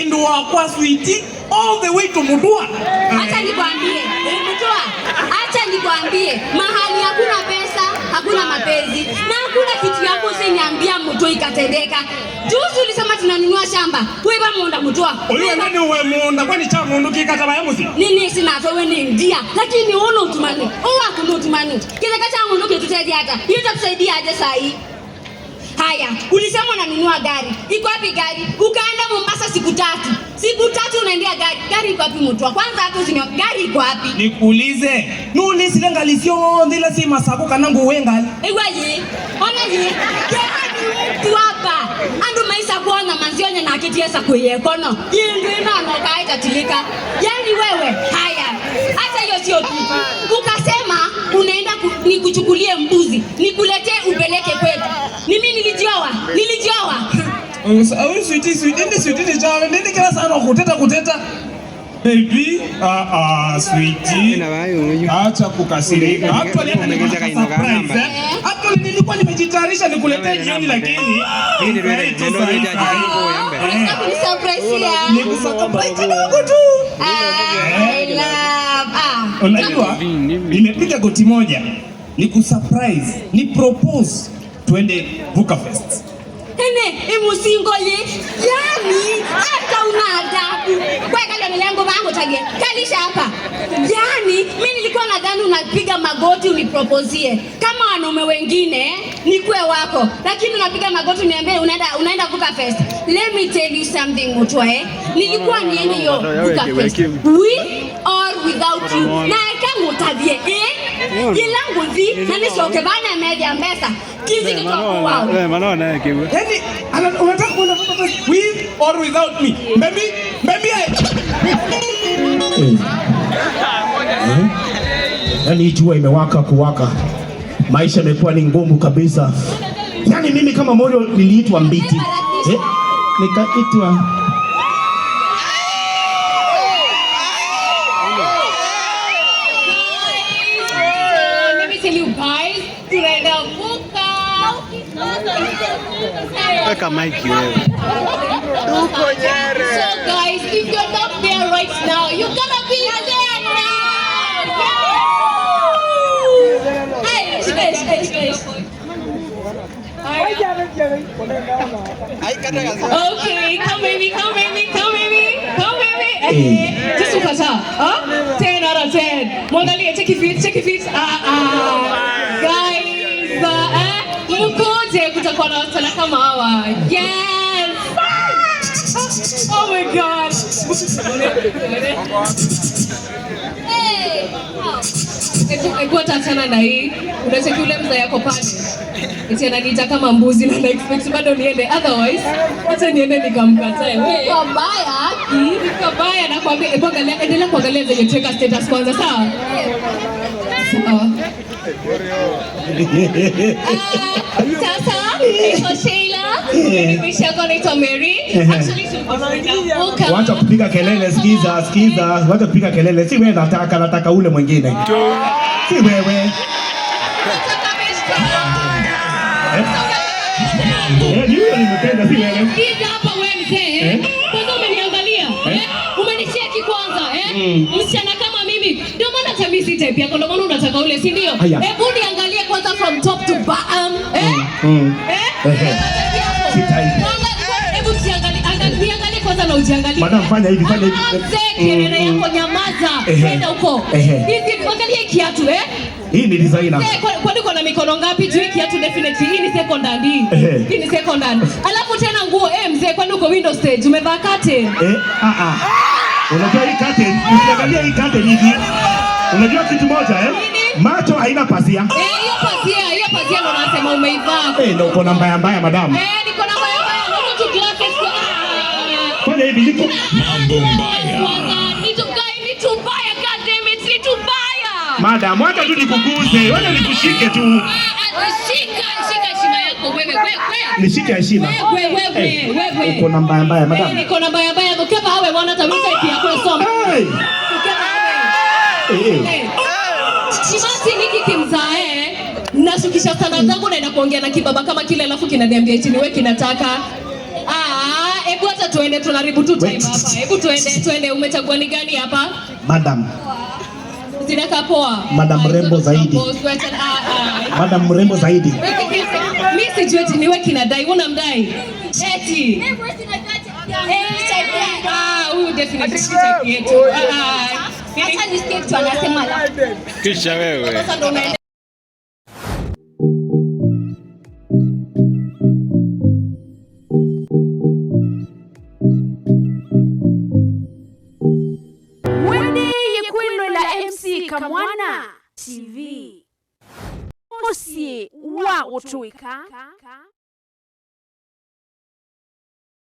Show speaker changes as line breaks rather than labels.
Ndio kwa sweetie all the way to Mutua.
Acha nikwambie, Mutua, acha nikwambie, mahali hakuna pesa, hakuna mapenzi na hakuna kitu yako usiniambia Mutua ikatendeka. Juzi ulisema tunanunua shamba, wewe munda Mutua.
Uyu nani uwe munda kwani cha mundu kikataba ya musi?
Nini sina wewe ni ndia, lakini uno utumani. Uwa kuna utumani. Kile cha mundu kitutezi hata. Hiyo itatusaidia aje saa hii? Haya, ulisema unanunua gari. Iko wapi gari? Ukaenda Mombasa siku 3. Siku 3 unaendea gari. Gari iko wapi Mutua? Kwanza hapo usini gari iko wapi?
Nikuulize, nulisile ngali sio ndila si masako kana nguwe ngali.
Ewa ye. Ona ye. Gari mtu hapa. Andu maisha kuona manzionye na akitiesa kuye kono. Yindu ino kaita tilika. Yaani wewe, haya. Hata hiyo sio kitu. Ukasema unaenda nikuchukulie mbuzi, nikuletee upeleke kwetu. Ni mimi nilijioa, nilijioa.
Au sweetie sweetie ndi sweetie ni chawe ndi kila sana kuteta kuteta. Baby, sweetie. Acha kukasirika. Actually hata nilikuwa surprise, eh? Actually nilikuwa nimejitayarisha nikuletee jioni lakini
Unataka kunisurprise?
Nikusurprise kidogo tu.
Ah, I love. Ah.
Unajua, nimepiga goti moja. Nikusurprise, ni propose twende Vuka Fest.
Ene, imusingo ye. Yani, hata una adabu. Kwa kale milango bango tage. Kalisha hapa. Yani, mimi nilikuwa nadhani unapiga magoti uniproposie. Kama wanaume wengine, nikuwe wako. Lakini unapiga magoti uniambie unaenda Vuka Fest. Let me tell you something Mutua, eh. Nilikuwa niende hiyo Vuka Fest. With or without you. Na eka ngutavie, eh? Yilangu vi, na nisoke bana media mbesa. Kizi kitoku wao.
Yaani unataka kwenda Vuka Fest with or without me? Baby, baby.
Yaani hii jua imewaka kuwaka. Maisha imekuwa ni ngumu kabisa. Yaani mimi kama Morio niliitwa mbiti. Nikaitwa
Let me tell you guys, tunaenda Vuka.
Weka mic wewe.
So guys, if you're not there right now, you're gonna be there now. Hey, hey, hey, hey. Okay, come baby, come baby, come baby, come baby. Eh, just ukata. Huh? 10 out of 10. Mwangalie, check your feet, check your feet. Ah, ah. Guys, mkuje kutakuwa na wasichana kama hawa. Yes. Oh my God.
Hey.
Hebu achana na hii. Unacheki ule mzee yako pale. Eti ananiita kama mbuzi na expect bado niende, otherwise acha niende nikamkatae. Wewe
Kwa baya haki.
niko baya nakwambia. Hebu angalia, endelea kuangalia zenye tuweka status kwanza, sawa? Sawa. Sasa naitwa Sheila. Mimi maisha yako naitwa Mary. Actually tulikuwa tunaenda Vuka.
Wacha kupiga kelele, sikiza, sikiza. Wacha kupiga kelele. Si wewe nataka, nataka ule mwingine. Si wewe.
Nataka best.
Eh, yule nimependa si wewe.
Sikiza hapa wewe mzee, eh? Kwanza umeniangalia, eh? Umenicheki kwanza, eh? Msichana kama mimi. Ndio maana hata mimi si type yako, ndio maana unataka ule, si ndio?
Haya.
Hebu niangalie kwanza from top to bottom, eh? Eh?
Ehe. Si type.
Kwanza hebu tuangalie, niangalie kwanza na ujiangalie.
Madam, fanya hivi, fanya hivi.
Ah, mzee, kelele yako nyamaza.
Ehe.
Kwenda huko.
Ehe.
Hizi angalia kiatu, eh?
Hii ni designer.
Mzee, kwani uko na mikono ngapi? Juu hii kiatu definitely hii ni second hand hii.
Ehe.
Hii ni second hand. Alafu tena nguo, mzee, kwani uko window stage umevaa curtain?
Ah ah. Unajua hii curtain, ukiangalia hii curtain hivi. Unajua kitu moja, eh?
Nini?
Macho haina pazia.
Hiyo pazia, hiyo pazia ndo nasema umeivaa.
Ndio uko na mbaya mbaya madam.
Niko na mbaya mbaya, naona tu glasses kwa. Ah.
Fanya hivi niko.
Mambo mbaya.
Ni tu guy, ni tu mbaya, god damn it, ni tu mbaya.
Madam, wacha tu nikuguze, wacha nikushike tu.
Shika, shika heshima yako wewe, wewe, wewe.
Nishike heshima.
Wewe, wewe, wewe.
Uko na mbaya mbaya madam.
Niko na mbaya mbaya, ukeba hawe wana hata mimi type yako soma.
Hey!
Ukeba hawe.
Eh, eh.
Chimati niki kimzae, nashukisha sana zangu naenda kuongea na kibaba kama kile alafu kinaniambia eti niwe kinataka. Ah, Hebu hata tuende, tunaharibu tu time
Wait.
hapa. Hebu tuende, tuende. Umechagua ni gani hapa?
Madam,
Zinakaa poa.
Madam
Ah,
mrembo
hizo
zaidi.
propose, ah, ah.
Madam mrembo zaidi.
Mi sijui eti niwe kinadai, unamdai? Eti. Ah, huyu definitely si type yetu. Ah, ah.
Acha nisikie kitu anasema alafu.
Kisha wewe.
Sasa ndo unaenda.
Wende yekwino la MC Kamwana TV. Musie wa utuika.